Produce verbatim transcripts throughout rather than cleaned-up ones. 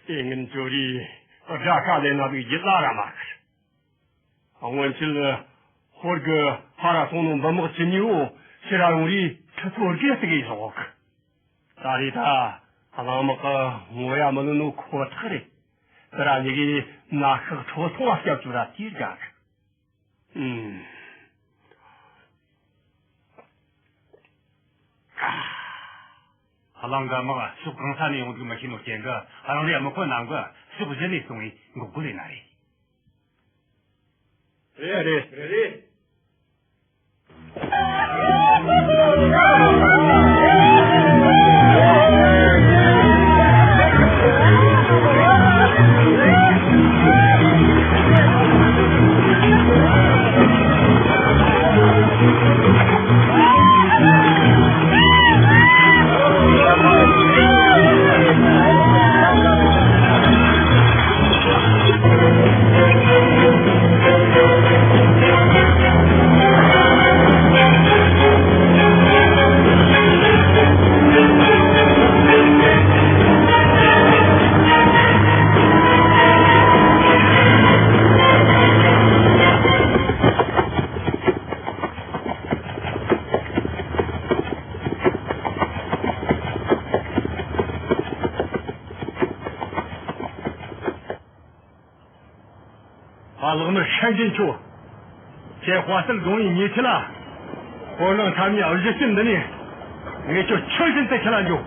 ཨེ། ངན་ཅོ་རི་དགྲ་ཁ་ལེན་ན་བིག་རྒྱུ་ལ་ར་མ་ཁར། སྔོན་ཆད་ཧོར་གི་ཕ་ར་སོང་ནོ་འབུམ་དམག་ཅི་ནི་འོ་ཕྱི་ར་ཡོང་རི་ཁྲི་ཚོ་རྒྱ་སྟེ་གི་ཡོང་གི། ད་རེས་ད་གླང་དམག་གི་ངོ་ཡ་མི་ལོན་ནོ་ཁོ་ཐག་རེད། དེ་ར་ཉི་གི་ན་ཤག་ཁྲོ་ཐུང་བ་སྐྱབས་བཅོལ་ར་དེའི་དགའ་གི། ཨུམ། གླང་དགའ་དམག་ཕྱོགས་གང་ས་ནས་ཡོང་འདུག་མི་ཤེས་ནོ་རྐྱེན་གི་རང་རེ་དམག་དཔོན་རྣམས་ཀྱི་ཕྱོགས་གཞན་ནས་སོང་བའི་འགོག་རྒོལ་ཡིན་ན་རེད། རེད་རེད་རེད། ཨ། ལག་དམར་ཧྲན་ཅིན་ཆོ། ཁྱེད་དཔའ་རྩལ་དགོངས་པའི་ཉེ་ཆར་ལ། ཧོར་ལང་ཐ་མའི་གཞི་རྟེན་འདི་ནས་ངས་ཁྱོད་ཆོས་བཞིན་དུ་ཁྲིད་ལ་འགྱོ།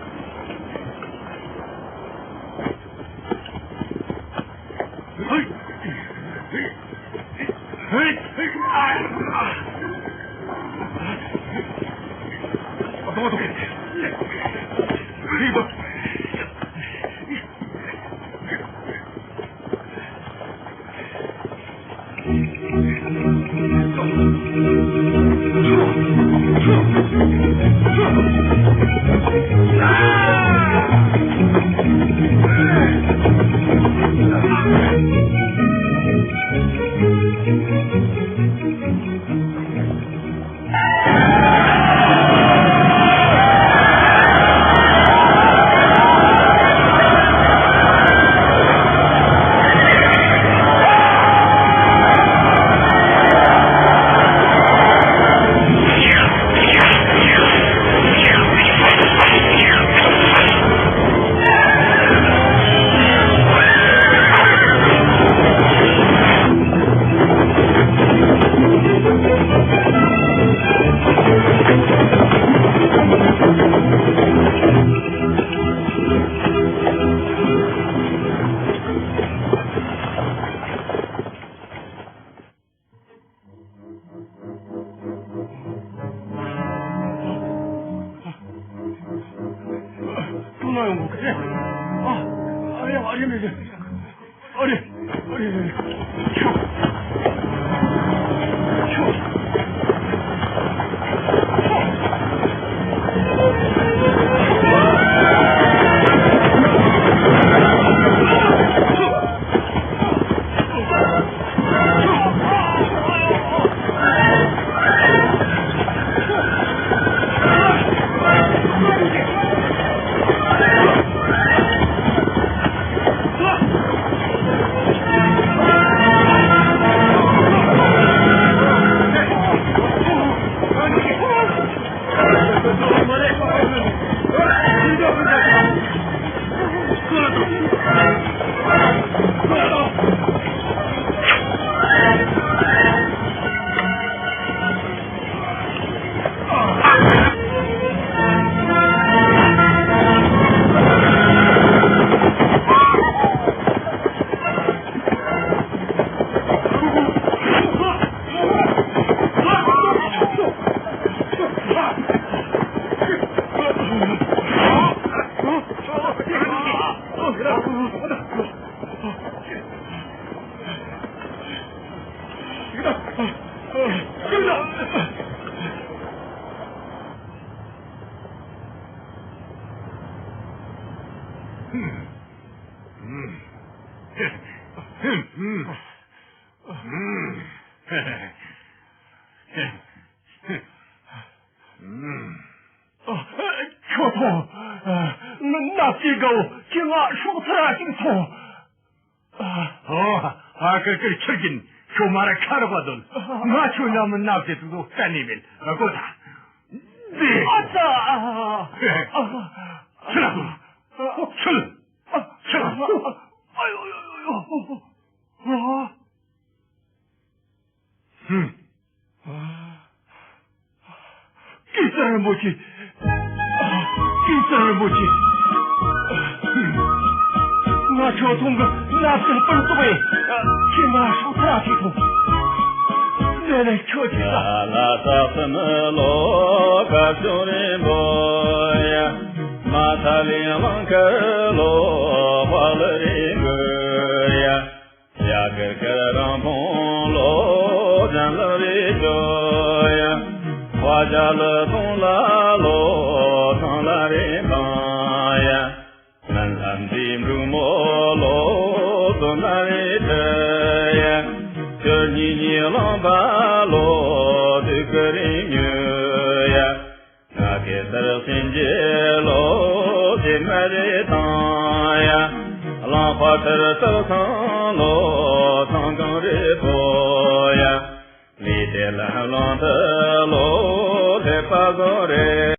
ཏུ་ན་ཡོང་གི་རེད། ཨ། ཨ་རེ་ཨ་རེ་མེ་རེ། ཨ་རེ་ཨ་རེ་རེ། ཁྱོད་ཐོངས། ནབ་ཀྱི་དགའ་བོ་ཁྱེད་ང་སྲོག་ཐར་ཅིག་ཐོངས། ཨ། ཨོ། ཨ་ཀར་ཀར་ཁྱེར་གིན་ཁྱོད་མ་ར་ཁ་རོག་པ་དོན། ང་ཁྱོད་ཉམས་མི་ནབ་ཀྱི་ཐུག་དོ་གཏན་ནས་མེད། ཨ་ཀོ་ད། འདི། ཨ་ཙ། ཨ། ཁྱེད་ལ་དོན། ཁྱེད། ཁྱེད་ལ། ཨ་ཡོ་ཡོ་ཡོ་ཡོ། ཨ། ཧུམ། ཨ། ཀི་ཙ་རིན་པོ་ཆེ། ཀི་ཙ་རིན་པོ་ཆེ། ང་ཁྱོད་ཐུང་གི་ནགས་ཚལ་སྤུན་ཚོགས་ཡིན། ཁྱེད་ང་སྲོག་ཐར་ཅིག་ཐོངས། ལས་ལས་ཁྱོད་ཀྱིས་ལ་ལ་ས་སི་ནི་ལོ་ཀ་ཅུང་རིན་པོ་ཡ། མ་ཐ་ལི་ལང་ཀ་ལོ་བ་ལི་རིན་པོ་ཡ། ཡ་ཀར་ཀར་རང་ཕུང་ལོ་ཇན་ལ་རེ་ཇོ་ཡ། ཧ་ཇ་ལ་ཐུང་ལ་ལོ་ཐང་ལ་རེ་ཐང་ཡ། ལན་ལན་དི་འབྲུག་མོ་ལོ་དོ་ན་རེ་ཐ་ཡ། ཅོ་ཉི་ཉི་ལང་པ་ལོ་དུ་ཀ་རེ་ཉུ་ཡ། ང་གེ་སར་སེང་གེ་ལོ་དེ་མ་རེ་ཐང་ཡ། གླང་པ་ཐར་ཐར་ཐང་ལོ་ཐང་གང་རེ་པོ་ཡ། ལི་དེ་ལ་ལོང་ཐ་ལོ་དེ་པ་ཟོ་རེ།